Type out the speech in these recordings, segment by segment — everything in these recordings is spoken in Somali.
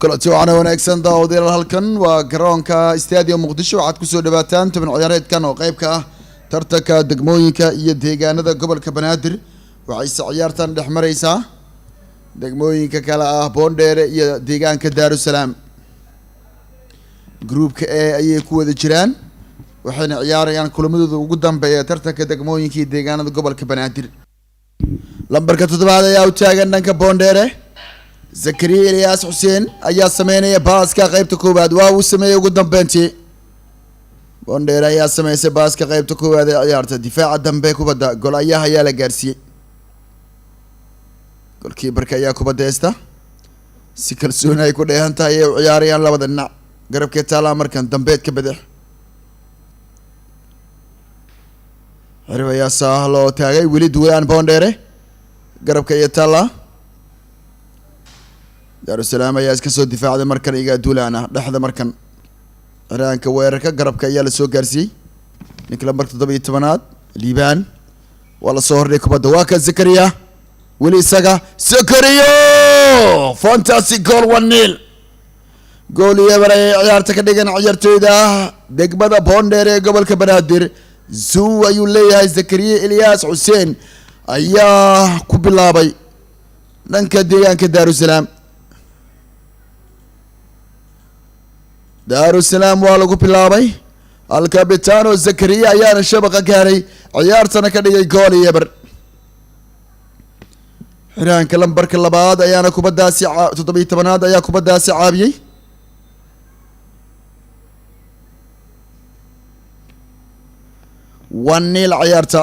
Kulanti waxaana wanaagsan daawadayaal, halkan waa garoonka Stadium Muqdisho. Waxaad kusoo dhawaataan toban ciyaareedkan oo qeyb ka ah tartanka degmooyinka iyo deegaanada gobolka Banaadir. Waxayse ciyaartan dhex mareysaa degmooyinka kale ah Boondheere iyo deegaanka Daarusalaam. Groupka E ayay ku wada jiraan, waxayna ciyaarayaan kulamadooda ugu dambeeya tartanka degmooyinka iyo deegaanada gobolka Banaadir. Lambarka toddobaad ayaa u taagan dhanka Boondheere. Zakariya Ilyaas Xuseen ayaa sameynaya baaska qeybta koowaad. Waa uu sameeyey. Ugu dambeyntii Boondheere ayaa sameysay baaska qeybta koowaad ee ciyaarta. Difaaca dambe kubadda gol ayaa la gaarsiiyey. Goalkeeperka ayaa kubadda heysta. Si kalsooni ay ku dheehan tahay ay u ciyaarayaan labada dhinac. Garabkee taalaa markan, dambeedka bidix. Xirib ayaa saah loo taagay. Weli duwalaan Boondheere garabka iyo taallaa. Daarusalaam ayaa iska soo difaacday markan, iga duulaan ah dhexda. Markan ciraanka weerarka garabka ayaa lasoo gaarsiiyey ninka lambarka 17aad, Liibaan. Waa lasoo hordhay kubadda. Waa kan Zakariya, weli isaga, Zakariya! Fantastic goal! 1-0, gool iyo eber ayay ciyaarta ka dhigan ciyaartooyda degmada Boondheer ee gobolka Banaadir. Zoo ayuu leeyahay. Zakariya Ilyaas Xuseen ayaa ku bilaabay dhanka deegaanka Daarusalaam. Daarusalaam waa lagu bilaabay. Alcabitano Zakariya ayaana shabaqa gaaray, ciyaartana ka dhigay gool iyo eber. Xiraanka lambarka labaad ayaana kubaddaasi, 17aad ayaa kubaddaasi caabiyey. 1-0 ciyaarta.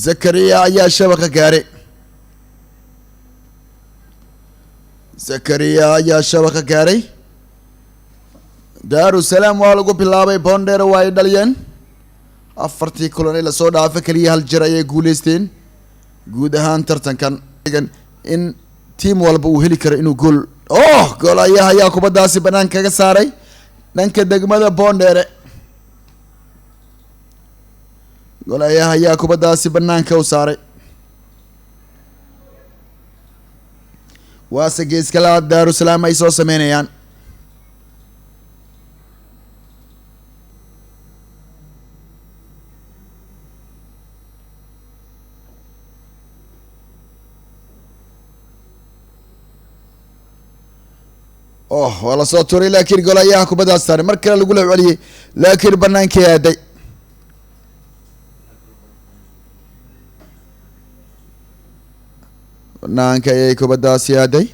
Zakariya ayaa shabaqa gaaray. Zakariya ayaa shabaqa gaaray. Daarusalaam waa lagu bilaabay, Bondheer waa ay dhaliyeen. Afartii kulan ee lasoo dhaafo keliya hal jir ayay guuleysteen guud ahaan tartankan. In team walba uu heli karo inuu gool. Oh, gool ayaa kubaddaasi banaanka kaga saaray dhanka degmada Boondheere. Gool ayaa kubaddaasi banaanka u saaray. Waase geeska labaad Daarusalaam ay soo sameynayaan. Oh, waa lasoo tuuray, laakiin gool ayaa kubaddaas saaray. Mar kale lagula celiyey, laakiin banaankii aaday. Banaanka ayay kubaddaasi aaday.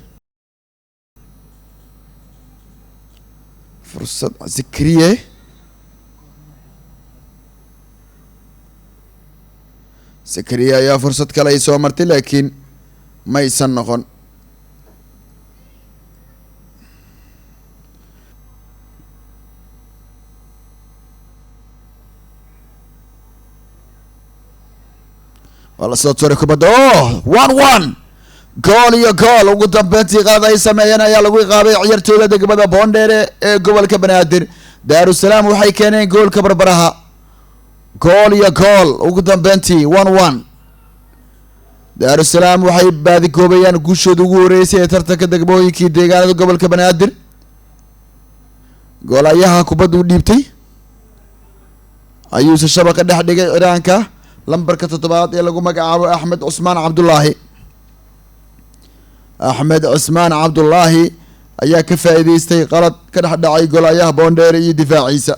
Fursad Zikriye. Zakariya ayaa fursad kale ay soo martay, laakiin maysan noqon. Waa lasoo tuuray kubadda. Oh, 1-1, gool iyo gool. Ugu dambeyntii qaad ay sameeyeen ayaa lagu iqaabay ciyaartooyda degmada Boondheere ee gobolka Banaadir. Daarusalaam waxay keeneen goolka barbaraha. Gool iyo gool ugu dambeyntii, 1-1. Daarusalaam waxay baadigoobayaan guushooda ugu horeysay ee tartanka degmooyinkii deegaanada gobolka Banaadir. Goolayaha kubadda u dhiibtay ayuuse shabaqa dhex dhigay ciraanka lambarka toddobaad ee lagu magacaabo Axmed Cusmaan Cabdullaahi. Axmed Cusmaan Cabdullaahi ayaa ka faa'iideystay qalad ka dhex dhacay golayaha Boondheere iyo difaaciisa.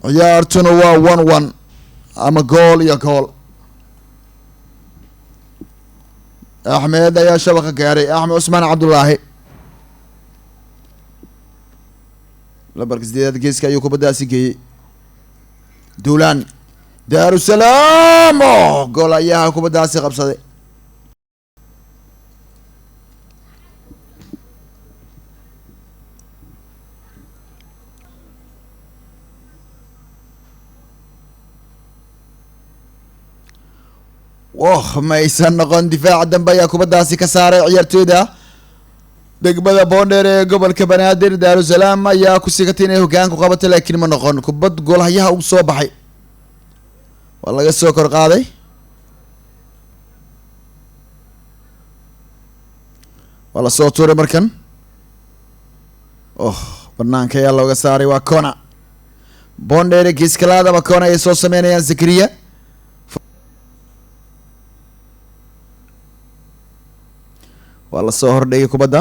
Ciyaartuna waa 1-1 ama gool iyo gool. Axmed ayaa shabaqa gaaray, Axmed Cusmaan Cabdullaahi. Lambarka sideedaad geeska ayuu kubaddaasi geeyey. Duulaan Daarusalaam. Oh, gool ayaa kubaddaasi qabsaday. Oh, maysan noqon. Difaaca dambe ayaa kubaddaasi ka saaray ciyaartooyda degmada Boondheer ee gobolka Banaadir. Daarusalaam ayaa ku sigatay inay hoggaan ku qabato, laakiin ma noqon. Kubad goolhayaha uu soo baxay waa laga soo kor qaaday. Waa lasoo tuuray markan. Oh, banaanka ayaa looga saaray, waa corner. Boondheere kiiskalaadaba corner ay soo sameynayaan. Zakariya waa lasoo hordhigay kubadda,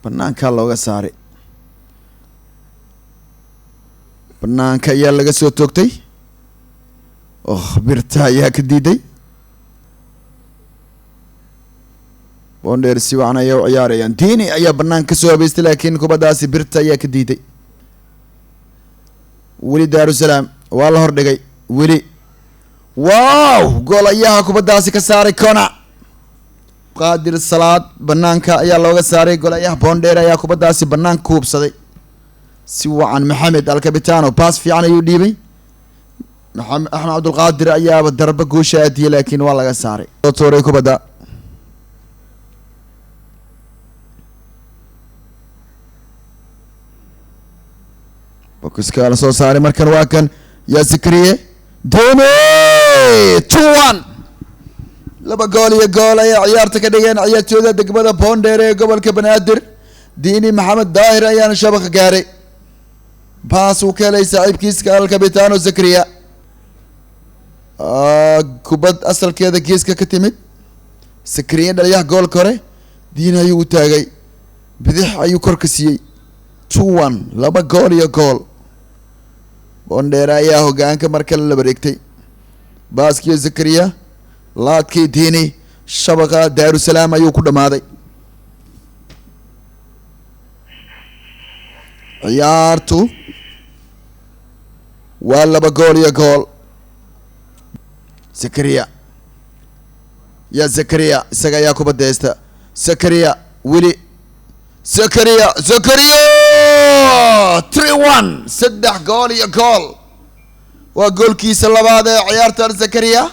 banaankaa looga saaray, banaanka ayaa laga soo toogtay. Oh, birta ayaa ka diiday. Boondheer si wacan ayaa u ciyaarayaan. Diini ayaa banaanka kasoo habeystay, laakiin kubaddaasi birta ayaa ka diiday. Weli Daarusalaam waa la hordhigay weli. Wow, gool ayaha kubaddaasi ka saaray. Corner, Qaadir Salaad banaanka ayaa looga saaray. Golayaha Boondheer ayaa kubaddaasi banaanka ku hubsaday si wacan. Maxamed Alcabitano baas fiican ayuu dhiibay. Maxamed Axmed Cabdulqaadir ayaaba darba goosha aadiyay, laakiin waa laga saaray. Soo tuuray kubadda, bokiska la soo saaray. Markan waa kan yaa Zakariye Done, 2-1, 2 gool iyo gool ayay ciyaarta ka dhigeen ciyaartooyda degmada Boondheer ee gobolka Banaadir. Diini Maxamed Daahir ayaana shabaqa gaaray, baas uu ka helay saaxiibkiiska Alcabitano Zakariya. Kubad asalkeeda geeska ka timid, Zakariya dhaliyaha goolka hore, Diini ayuu u taagay, bidix ayuu kor ka siiyey. 2-1, 2 gool iyo gool. Boondheere ayaa hogaanka mar kale la wareegtay. Baaskiyo Zakariya, laadkii Diini, shabaqa Daarusalaam ayuu ku dhammaaday ciyaartu. Waa 2 gool iyo gool. Zakariya, ya Zakariya, isaga ayaa kubadda haysta. Zakariya weli, Zakariya, Zakariya, 3-1, 3 gool iyo gool. Waa goolkiisa labaad ee ciyaartan Zakariya.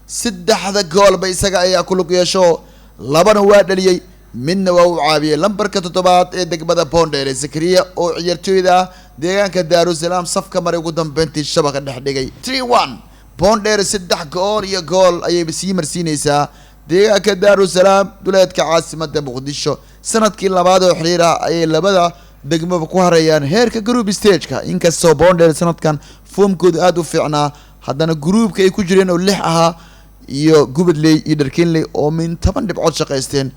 Saddexda goolba isaga ayaa ku lug yeesho, labana waa dhaliyey, midna waa u caabiyey. Lambarka 7aad ee degmada Boondheere, Zakariya, oo ciyaartooyda deegaanka Daarusalaam safka maray, ugu dambeyntii shabaqa dhex dhigay. 3-1, Boondheere 3 gool iyo gool ayay sii marsiinaysaa deegaanka Daarusalaam, duleedka caasimada Muqdisho. Sanadkii labaad oo xiriir ah ayay labada degmaba ku harayaan heerka group stageka. Inkastoo Boondheere sanadkan foomkoodu aada u fiicnaa, haddana groupka ay ku jireen oo lix ahaa iyo Gubadley iyo Dharkinley oo min 10 dhibcood shaqaysteen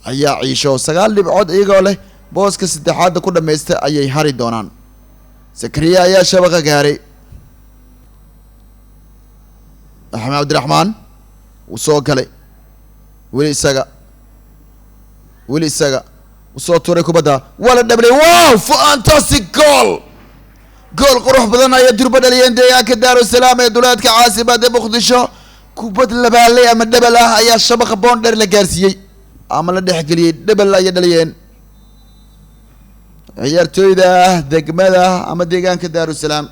ayaa ciisho 9 dhibcood iyagoo leh booska saddexaadda ku dhammaysta ayay hari doonaan. Zakariya ayaa shabaqa gaaray. Axmed Cabdiraxmaan wuu soo galay weli isaga, weli isaga wuu soo tuuray kubadda, waa la dhablay. Wow, fantastic goal! Gool qurux badan ayaa durba dhaliyeen deegaanka Daarusalaam ee duleedka caasimada Muqdisho. Kubad labaaley ama dhebel ah ayaa shabaqa Boondheer la gaarsiiyey ama la dhexgeliyey. Dhebel ayay dhaliyeen ciyaartooyda degmada ama deegaanka Daarusalaam.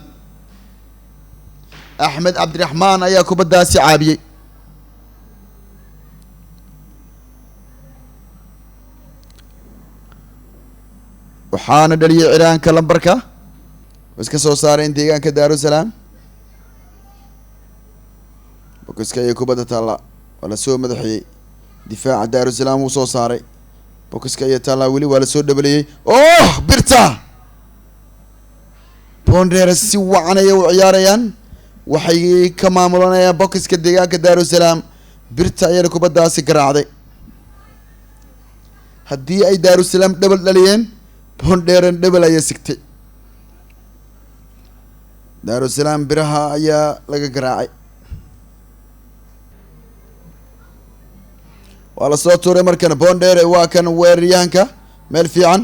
Axmed Cabdiraxmaan ayaa kubaddaasi caabiyey. Waxaana dhaliyey ciraanka lambarka iska soo saareen deegaanka Daarusalaam. Bokiska ayay kubadda taallaa, waa lasoo madaxiyey. Difaaca Daarusalaam wuu soo saaray. Bokiska ayaa taallaa weli, waa lasoo dhabaliyey. Oh, birta! Boondheere si wacan ayay u ciyaarayaan, waxay ka maamulanayaan bokiska deegaanka Daarusalaam. Birta ayana kubaddaasi garaacday. Haddii ay Daarusalaam dhebel dhaliyeen, Boondheeren dhebel ayaa sigtay. Daarusalaam biraha ayaa laga garaacay. Waa lasoo tuuray markan. Boondheere waa kan weeraryahanka, meel fiican.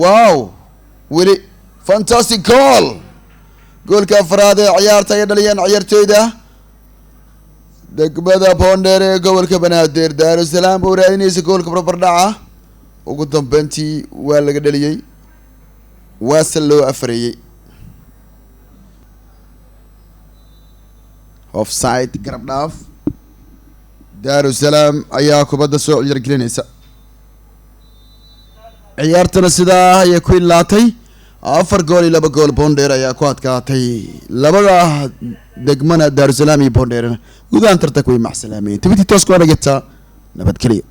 Wow, weli fantastic goal! Goolka afraad ee ciyaarta ay dhaliyeen ciyaartooyda degmada Boondheere ee gobolka Banaadir. Daarusalaam oo raadinaysa goolka barbardhaca, ugu dambeyntii waa laga dhaliyey, waase loo afareeyey. Offside, garab dhaaf. Daarusalaam ayaa kubadda soo ciyaargelinaysa. Ciyaartana sidaa ayay ku ilaatay, 4 gool iyo 2 gool. Boondheer ayaa ku adkaatay. Labada degmana, Daarusalaam iyo Boondheerna, gudahaan tartanka way macsalaameen. Tibintii toos ku anageta, nabadgelyo.